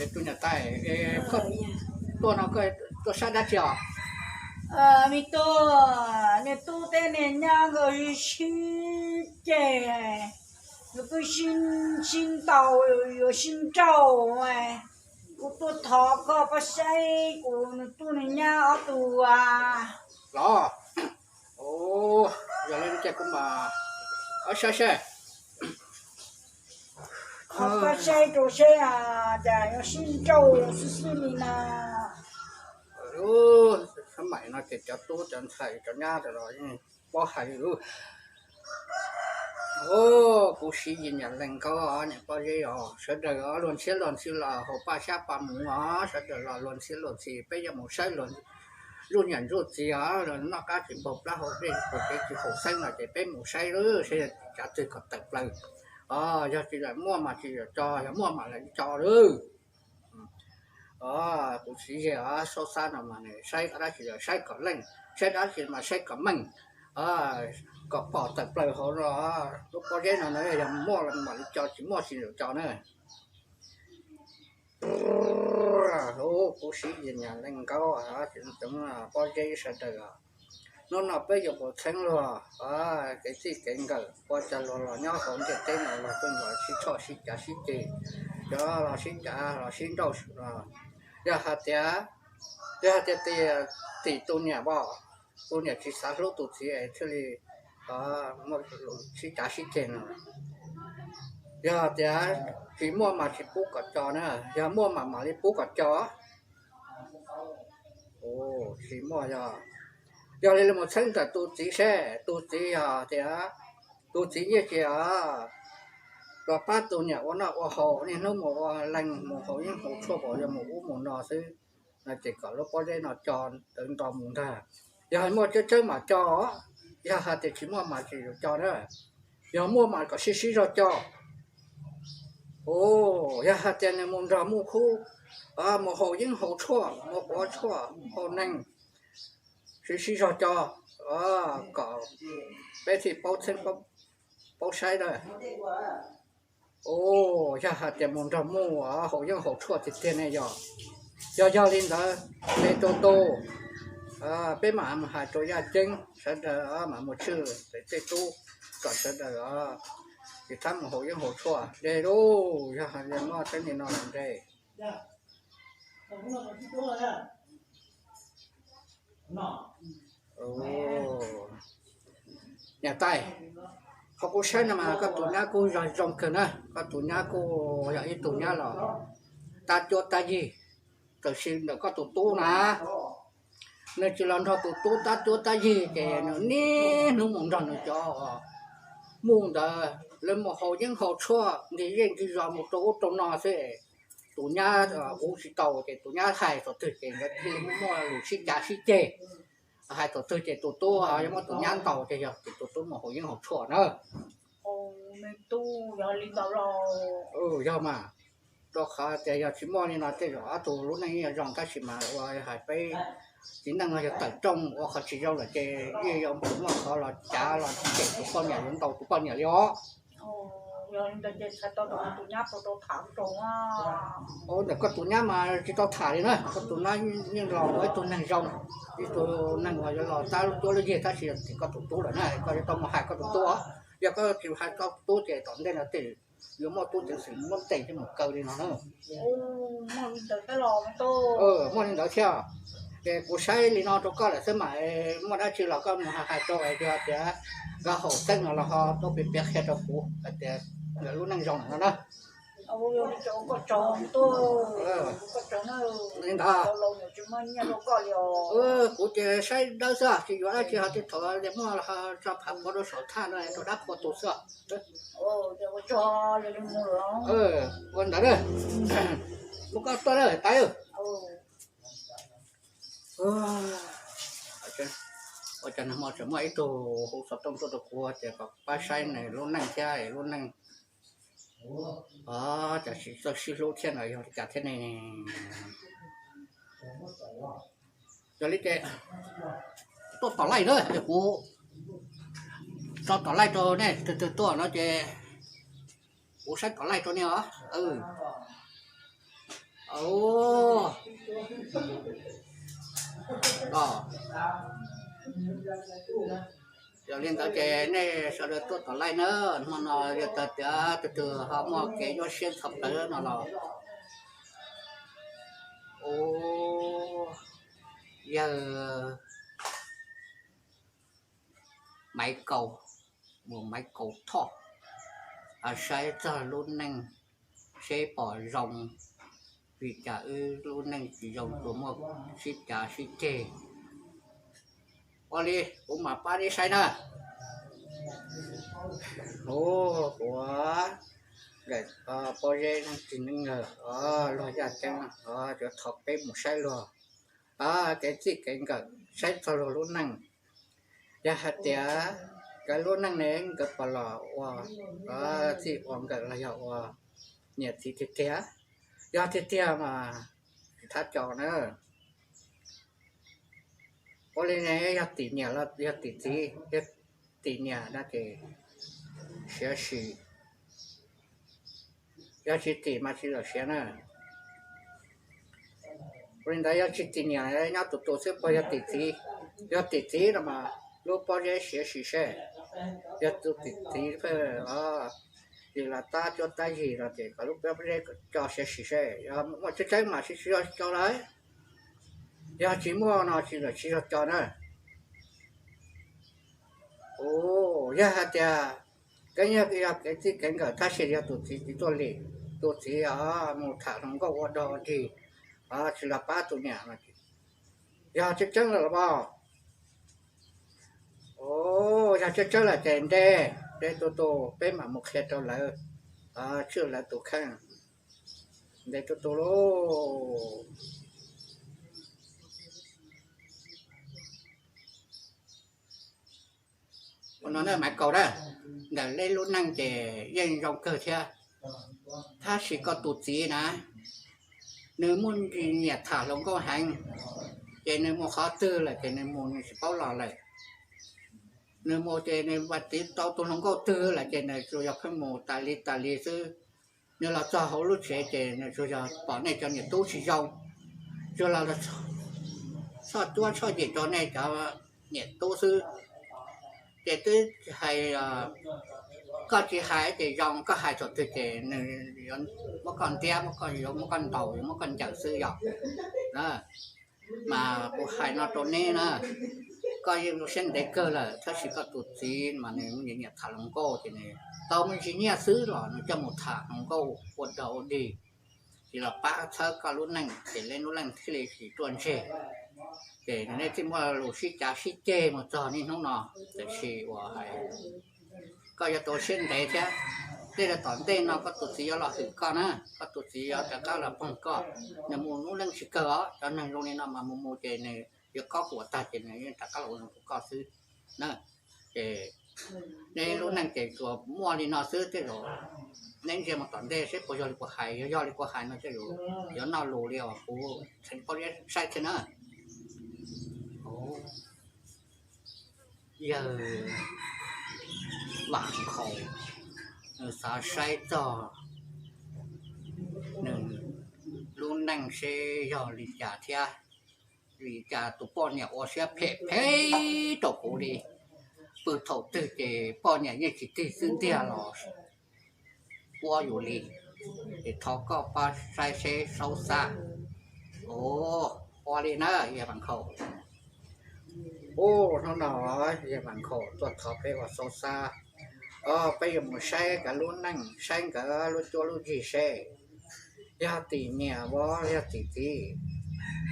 Tus niam tais, koj tuaj no koj tuaj saib dab tsi os? Me tub, niag tub thiab niag nyab nkawd sib ceg, nkawd kuj sib ntaus, yuav sib nrauj. Kuv tuaj thov koj pab saib kuv nws tub nws nyab ob tug as. Los, yog li ces kuv mam saib seb. Koj saib rau seb cas yuav sib nrauj xwb xwb li na. Sab maim no ces cov tub cov ntxhais cov nyab los yeej paub hais li lawm. Kuv Siv Yis niam Leej Nkaub niam Pob Zeb os, sawv daws luag ntxhi luag ntxhi los haus paj xyab paj muv os, sawv daws los luag ntxhi luag ntxhi, peb yuav mus saib luag ntsuj niam ntsuj txiv os, noj qab tsis npaug plab hau dej, pom kev tsis haum xeeb no ces peb mus saib lawm seb cav twg kom tawm plaws. Yog tsis muaj mas tsis tso, yog muaj mas lawv tso lawm. Kuv Siv Yis os, saub xab no mas nws saib dab tsi los saib kom leej, saib dab tsi mas saib kom meej, kom pom tawm plaws hauv no. Lub pob zeb no na yog muaj mam li tso, tsis muaj tsis tso na. Kuv Siv Yis niam Leej Nkaub, Pob Zeb sawv daws, hnub no peb yuav mus txheeb luag kev txij kev nkawm, ua cas luag los nyob hauv ntiaj teb no luag pheej los sib tshoj sib cav sib ceg, cov los sib cav los sib nrauj. Yog hais tias, yog hais tias tim tus niam os, tus niam tsis xav hlub tus txiv es thiaj li muaj sib cav sib ceg no. Yog tias tsis muaj mas tsis pub kom co na, yog muaj mas mam li pub kom co. Tsis muaj yog, yog li mus txheeb ntawm tus txiv seb tus txiv yog tias tus txiv yeej tsis los pab tus niam ua noj ua haus, niaj hnub mus ua leej mus haus yeeb haus tshuaj, yog mus ub mus no xwb, no ces kom lub pob zeb no co tawv nto mus ntag. Yog muaj tsawg tsawg mam co, yog hais tias tsis muaj mas tsis yuav co na. Yog muaj mas kom sib sib zog co. Yog hais tias nws mus nrog muj khub, mus haus yeeb haus tshuaj, mus quav tshuaj haus neeg, sib sib zog co, kom peb thiaj paub txheeb paub saib na. Yog hais tias mus nrog muj haus yeeb haus tshuaj tiag tiag ne yog. Yog yog li ntawd, peb rau tus, peb mam mus hais rau yaj ceeb sawv daws mam mus tshwj tej tub kom sawv daws tsis txhob mus haus yeeb haus tshuaj de lauj. Yog hais tias muaj teeb li no los de. Niam tais, qhov kuv saib no mas koj tus nyab kuj yog zoo kawg na, koj tus nyab kuj yog ib tug nyab los tab cuab tab yig, tab sis ntawm koj tus tub na, nws tsis los nrog tus tub tab cuab tab yig ces nws niaj hnub mus nrog nws cov muj ntawd, lawv mus haus yeeb haus tshuaj ncig zej ncig zos mus rau ub rau no xwb. Tus nyab ua tsis tau ces tus nyab hais thaum twg ces nkawd thiaj li muaj lus sib cav sib ceg. Hais thaum twg ces tus tub yuav muab tus nyab ntaus ces yog tus tub mus haus yeeb haus tshuaj na. Yog mas, rau qhov tias yog tsis muaj li no tej zaum ob tug lub neej yeej yuav zoo, tab sis mas ua hais peb txiv neej no yog tawm rooj ua qhov tsis zoo lawm ces yeej yuav muaj qhov los cav los cem tus poj niam, yuav ntaus tus poj niam li os. Ntawm koj tus nyab mas tsis tau tham li na, koj tus nyab yeej los ua ib tug neeg zoo, ib tug neeg uas yuav los tab cuab lub yig, tab sis yog tim koj tus tub lawm na, koj yuav tau mus hais koj tus tub. Yog koj tsis hais koj tus tub ces tom ntej no tej yuav muaj tub ceev xwm muab ntes coj mus kaw li no na. Muaj li ntawd thiab, ces kuv saib li no rau koj lawm xwb mas, muaj dab tsi los koj mus hais rau es yog tias nkawd haum xeeb no los ho tuaj piav piav qhia rau kuv hais tias nkawd lub neej zoo no na. Li ntawd, kuv ces saib dawb xwb, tsis yuav dab tsi, ho tej thaum muaj tso phav pov rau saum thaj no rau dab qhua tu xwb. Ua ntawd, mus koj tuaj lawm tais. Ua cas nag hmo tseem muaj ib tug hu xov tooj tuaj rau kuv tias kom pab saib nws lub neej thiab lub neej, cas tsis txawj sib hlub thiab no yog li cas thiab ne? Yog li ces tuaj tom laij na, ces kuv tso tom laij rau nej, tus twg tuaj no ces kuv saib tom laij rau nej os. Os, yog li ntawd ces nej sawv daws tuaj tom laij na, hmo no yog tias tus twg ho muaj kev nyuaj siab txhov plawv no los, ua, yawg Maiv Kaus, mus Maiv Kaus Thoj, saib txog lub neej seb pom zoo, vim cas wb lub neej tsis zoo, tsuas muaj sib cav sib ceg. Ua li, kuv mam pab neb saib na. Ua, kuv, nkawm, pob zeb neeg tsis neej lawm, luag yaj ceeb, cov thov peb mus saib luag kev txij kev nkawm, saib txog luag lub neej. Yog hais tias nkawd lub neej ne nkawd pom los ua txij ua nkawm los yog ua niam txiv tiag tiag, yog tiag tiag mas tsis thab co na. Ua li ne, yog tim niam los yog tim txiv, yog tim niam no ces siav sim, yog tsis tim mas tsis lawm siav na. Ua li ntawd yog tsis tim niam nyob tus tus xwb puas yog tim txiv? Yog tim txiv no mas lub pob zeb siav sim seb, yog tus tim txiv pheej yws los tab cuab tab yig no ces kom lub pob zeb co siav sim seb, yog muaj tseeb tseeb mas tsis tsis yog co lawm, yog tsis muaj no tsis lawm tsis yog co na. Ua, yog hais tias koj yog kev txij kev nkawm tab sis yog tus txiv tsis tuaj lim, tus txiv mus tham hluas nkauj ua dog ua dig, tsis los pab tus niam no, yog tseeb tseeb lawm los mas? Ua, yog tseeb tseeb lawm ces ntes, ntes tus tus peb mam mus qhia rau lawv, tswj lawv tus kheej, ntes tus tus lauj. Ua no na Maiv Kaus na, ntawm leb lub neej ces yeej zoo kawg thiab, tab sis koj tus txiv na, nws muaj ntsis nyiam tham hluas nkauj heev, ces nws mus qhov twg lawm ces nws mus nws tsis paub los lawm. Nws mus ces nws mus tiv tau tus hluas nkauj twg lawm ces nws tsuas yog pheej mus tas li tas li xwb. Nws los txog hauv lub tsev ces nws tsuas yog pom nej cov niam tub tsis zoo, tsuas los txhoj cuab txhoj yim rau nej cov niam tub xwb. Ces twb hais, koj tsis hais ces zoo, koj hais thaum twg ces nws yuav muab koj ntiab, muab koj yuav muab koj ntaus, yuav muab koj ncaws xwb yog. Mas kuv hais no rau neb na, koj yeej zoo siab ntev kawg lawm tab sis koj tus txiv mas nws nyiam tham hluas nkauj ces nws tau me ntsis nyiaj xwb los nws coj mus tham hluas nkauj ua dog ua dig, tsis los pab txhawb koj lub neej ces leb lub neej thiaj li tsis ruaj ntseg. Ces nws nej thiaj muaj lus sib cav sib ceg mus txog niaj hnub no. Tiam sis uas hais koj yuav tau siab ntev thiab, tej zaum tom ntej no koj tus txiv yuav los hwm koj na, koj tus txiv yuav rov qab los pog koj. Nws mus lub neej tsis kawg os, cov neeg zoo li no mas mus mus ces nws yuav kob huam tag ces nws yeej rov qab los ua zoo rau koj xwb na. Ces neb lub neej ces tsuas muaj li no xwb, tej zaum neb ntsia mus tom ntej seb puas yog li kuv hais, yog yog li kuv hais no tej zaum yuav noj lus li uas kuv txheev pob zeb saib thiab na. Yawg Vam Nkhaus nws xav saib txog nws lub neej seb yog li cas thiab, vim cas tus poj niam ua siab phem phem rau kuv li. Pw thaum twg ces poj niam yeej tsis tig xwb ntiag los ua yus li. Ces thov koj pab saib seb saub xab. Ua li na yawg Vam Nkhaus. Hnub no yawg Vam Nkhaus tuaj thov peb ua saub xab. Peb yuav mus saib nkawd lub neej, saib nkawd lub cuab lub yig seb yog tim niam as yog tim txiv.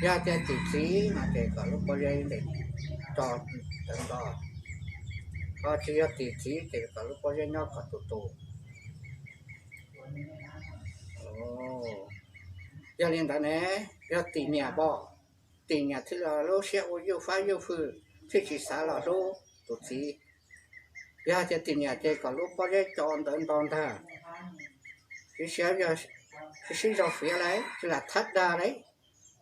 Yog tias tim txiv no ces kom lub pob zeb ntes tso ntawd nto, ho tsis yog tim txiv ces kom lub pob zeb nyob kom tus tus. Yog li ntawd ne, yog tim niam pom, tim niam thiaj li lub siab ua yuj fab yuj fwj, thiaj tsis xav los hlub tus txiv. Yog tias tim niam ces kom lub pob zeb co ntawd nto ntag. Tsis siav, tsis sib zog fiav lawm, tsis lam thab dag lawm,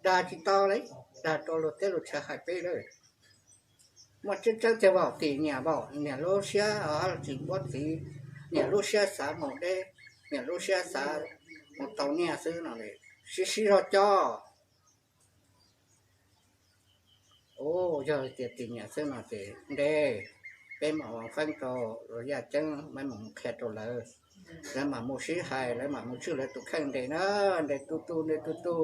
dag tsis tau lawm, dag rau luag teb luag chaw hais peb lawm. Muaj tseeb tseeb tiag pom, tim niam pom, niam lub siab tsis npuab txiv, niam lub siab xav mus deb, niam lub siab xav mus tau nyiaj xwb no li. sib sib zog coj. Ua yog tias tim niam xwb no ces nte, peb mam ua feeb rau los yaj ceeb, peb mam mus qhia rau lawv, lawv mam mus sib hais, lawv mam mus tswj lawv tus kheej nte na, nte tu tu, nte tu tu.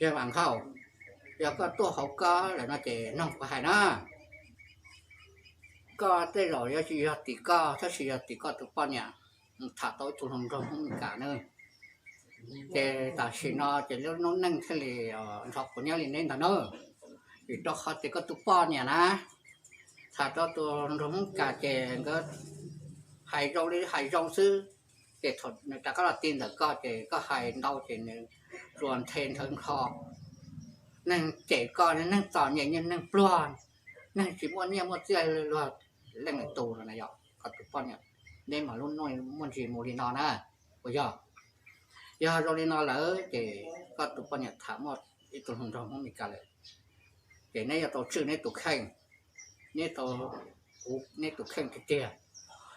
Yawg Vam Nkhaus, yog koj tuaj hauv koj lawm no ces noog kuv hais na, koj tej zaum yuav tsis yog tim koj, tab sis yog tim koj tus poj niam tham tau ib tug hluas nraug Hmoob Meskas na. Ces tam sim no ces lub noob neej thiaj li nrov quav nyab li neb ntag na, vim rau qhov tias koj tus poj niam na tham rau tus hluas nraug Hmoob Meskas ces nkawd hais zoo li hais zoo xwb, ces thaum nws rov qab los ti ntawm koj ces koj hais ntau ces nws tsuas nthe nthawv nrho. Neeg cem koj, neeg txom nyem, neeg pluag, neeg tsis muaj nyiaj muaj txiaj luag leej lwm tus no na, yog koj tus poj niam, neb mas lub neej muaj ntsis mus li no na, puas yog? Yog zoo li no lawm ces koj tus poj niam tham muaj ib tug hluas nraug Hmoob Meskas lawm, ces neb yuav tau tswj neb tus kheej, neb tau uv neb tus kheej tiag tiag.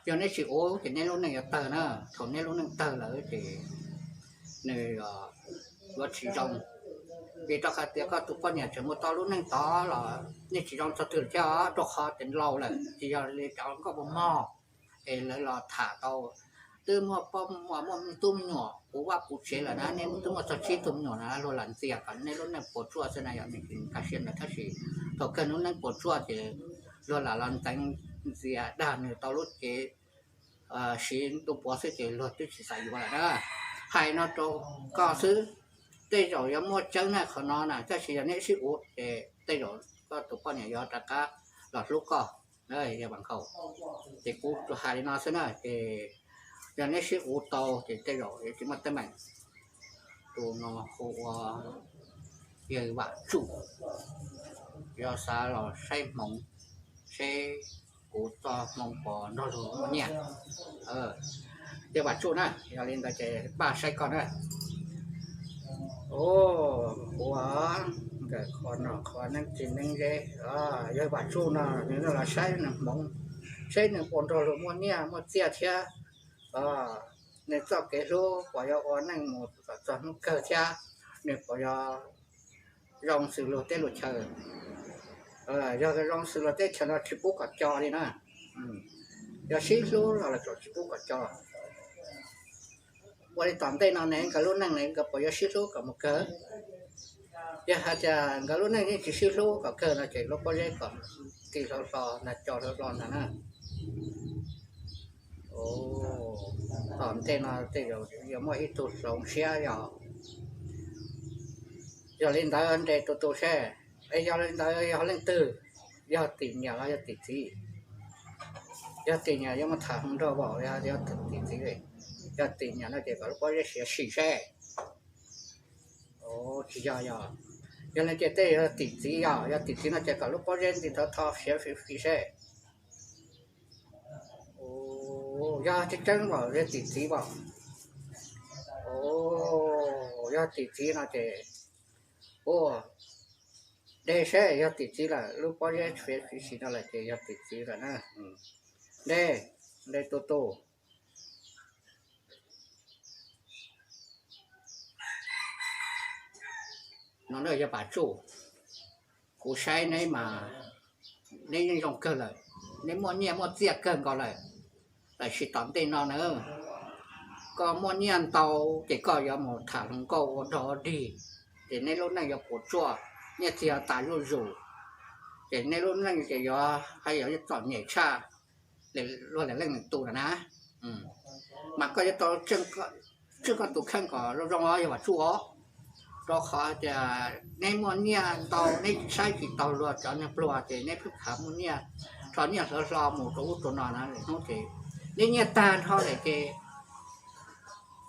Yog neb tsis uv ces neb lub neej yuav tawg na. Thaum neb lub neej tawg lawm ces nws yuav tsis zoo, vim rau qhov tias koj tus poj niam tseem muaj tau lub neej tod los nej tsis zoo txog twg thiab, rau qhov tias laus lawm, tsis yog li cov nkauj mos mog es lawv los tham tau twb muaj poj muaj tub me nyuam puv vaj puv tsev lawm na, nej twb muaj txog tsib tug me nyuam na, luag lam ntxias kom neb lub neej puas tsuaj xwb na, yog nws tsis nkag siab ntawd, tab sis thaum kawg nws lub neej puas tsuaj ces luag lam los ntxeev ntxias dag nws tau lub cev siv ntu puav xwb ces luag twb tsis xav yuav lawm na. Hais no rau koj xwb, tej zaum yuav muaj tseeb na qhov no na, tab sis yog neb sib uv ces tej zaum koj tus poj niam yuav rov qab los hlub koj, yawg Vam Nkhaus. Ces kuv tsuas hais li no xwb na, ces yog neb sib uv tau ces tej zaum yuav tsis muaj teeb meem. Tus no hu ua yawg Vam Tsuj, yog xav los saib hmoov, seb kuv txoj hmoov puas nrog luag muaj nyiaj. Yawg Vam Tsuj na, yog li ntawd ces npaj saib koj na. Ua, nkawm qhov no qhov neeb tsis neeb zeb, yawg Vam Tsuj no nws los saib nws hmoov, saib nws puas nrog luag muaj nyiaj muaj txiaj thiab, nws txoj kev hlub puas yuav ua neej mus kom txog hnub kawg thiab, nws puas yuav zoo xws luag teb luag chaw. Yog zoo xws luag teb chaw no tsis pub kom co li na. Yog sib hlub los los tsis pub kom co. Ua li tom ntej no ne nkawd lub neej ne nkawd puas yuav sib hlub kom mus kawg? Yog hais tias nkawd lub neej yeej tsis sib hlub kom kawg no ces lub pob zeb kom ti hlo hlo ntag, co hlo hlo ntag na. Tom ntej no tej zaum yuav muaj ib tug hloov siab yog. Yog li ntawd nres tus tus seb, es yog li ntawd yog leej twg, yog tim niam los yog tim txiv? Yog tim niam yuav mus tham hluas nraug, yog tim txiv li? Yog tim niam no ces kom lub pob zeb siav sim seb. Tsis yog, yog, yog li ces tej yog tim txiv, yog yog tim txiv no ces kom lub pob zeb nti thov tho siav sim seb. Yog tseeb tseeb los yog tim txiv as? Yog tim txiv no ces, ua, de seb yog tim txiv lawm, lub pob zeb siav sim no lawm ces yog tim txiv lawm na. De, de tus tus. No na yawg Vam Tsuj, kuv saib neb mas neb yeej zoo kawg lawm, neb muaj nyiaj muaj txiaj kawg nkaus lawm, tab sis tom ntej no na, koj muaj nyiaj ntau ces koj yuav mus tham hluas nkauj ua dog ua dig, ces neb lub neej yuav puas tsuaj, nyiaj txiag tas zuj zus, ces neb lub neej ces yuav haj yam txom nyem tshaj luag lwm leej lwm tus lawm na. Mas koj yuav tau tswj koj tus kheej kom zoo zoo os yawg Vam Tsuj os, rau qhov tias neb muaj nyiaj ntau neb saib tsis taus luag cov neeg pluag ces neb pheej khav muaj nyiaj, rho nyiaj hlawv hlo mus rau ub rau no na, lwm hnub ces neb nyiaj tag nrho lawm ces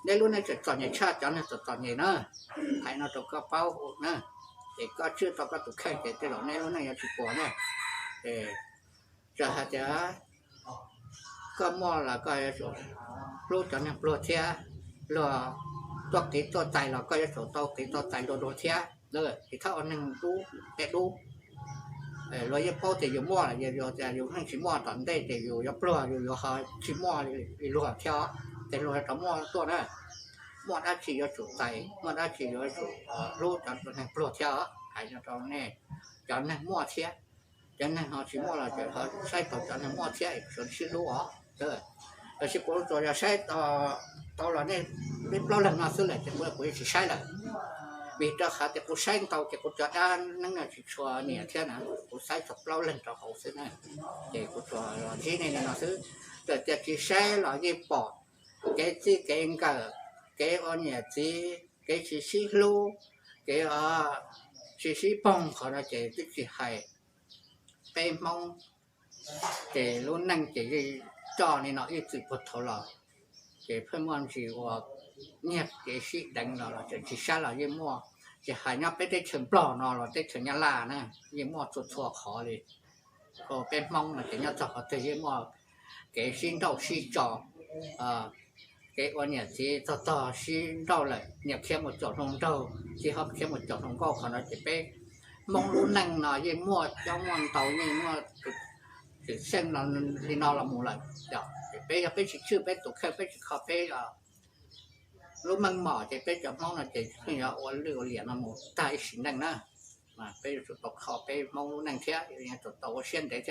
neb lub neej tseem txom nyem tshaj cov neeg txom txom nyem na. Hais no rau koj paub na, ces koj tswj tau koj tus kheej ces tej zaum neb lub neej yuav tsis puas na. Ces txawm hais tias koj muaj los koj yuav tsum hlub cov neeg pluag thiab, luag tuaj kev tuaj txais los koj yuav tsum tau kev tau txais dua dua thiab, tsis txhob ua neeg dub tej dub. Luag yeej paub tias yus muaj los yog tias yus yeej tsis muaj tom ntej ces yus yuav pluag yus yuav ho tsis muaj li luag thiab os. Ces luag rov muaj tuaj na, muaj dab tsi yuav tsum txais, muaj dab tsi yuav tsum hlub cov neeg pluag thiab os. Hais no rau nej cov neeg muaj thiab, cov neeg ho tsis muaj los ces ho saib taus cov neeg muaj thiab es sib hlub os. Tab sis kuv tsuas yog saib tau los nej peb plaub leeg no xwb lawm ces kuv kuv yeej tsis saib lawm, vim rau qhov tias kuv saib ntau ces kuv cov dab neeb no tsis tshua nyiam thiab na, kuv saib tsuas plaub leeg rau hauv xwb na. Ces kuv tsuas los ntsib nej li no xwb, txawm tias tsis saib los yeej pom kev txij kev nkawm, kev ua niam txiv, kev tsis sib hlub, kev tsis sib poog qhov no ces twb tsis hais peb Hmoob ces lub neej ces yeej coj li no ib txwm puag thaum los, ces pheej muaj ntsis ua nyiag kev sib deev los los tseem tsis saib los yeej muaj, tsis hais nyob peb teb chaws Nplog no los teb chaws Nyab Laj na yeej muaj txhua txhua qhov li. Peb Hmoob no ces nyob txog qhov twg yeej muaj kev sib nrauj sib tso, kev ua niam txiv txog tog sib nrauj lawm niam khiav mus caum hluas nraug, txiv ho khiav mus caum hluas nkauj, qhov no ces peb Hmoob lub neej no yeej muaj coob muaj ntau, yeej muaj txwm xeej li no los mus lawm. Ces peb yog peb tsis tswj peb tus kheej, peb tsis kho peb lub meej mom ces peb cov Hmoob no ces pheej yuav ua lwj ua liam no mus tag ib sim neej na. Peb yuav tsum tau kho peb Hmoob lub neej thiab, yuav tsum tau ua siab ntev thiab.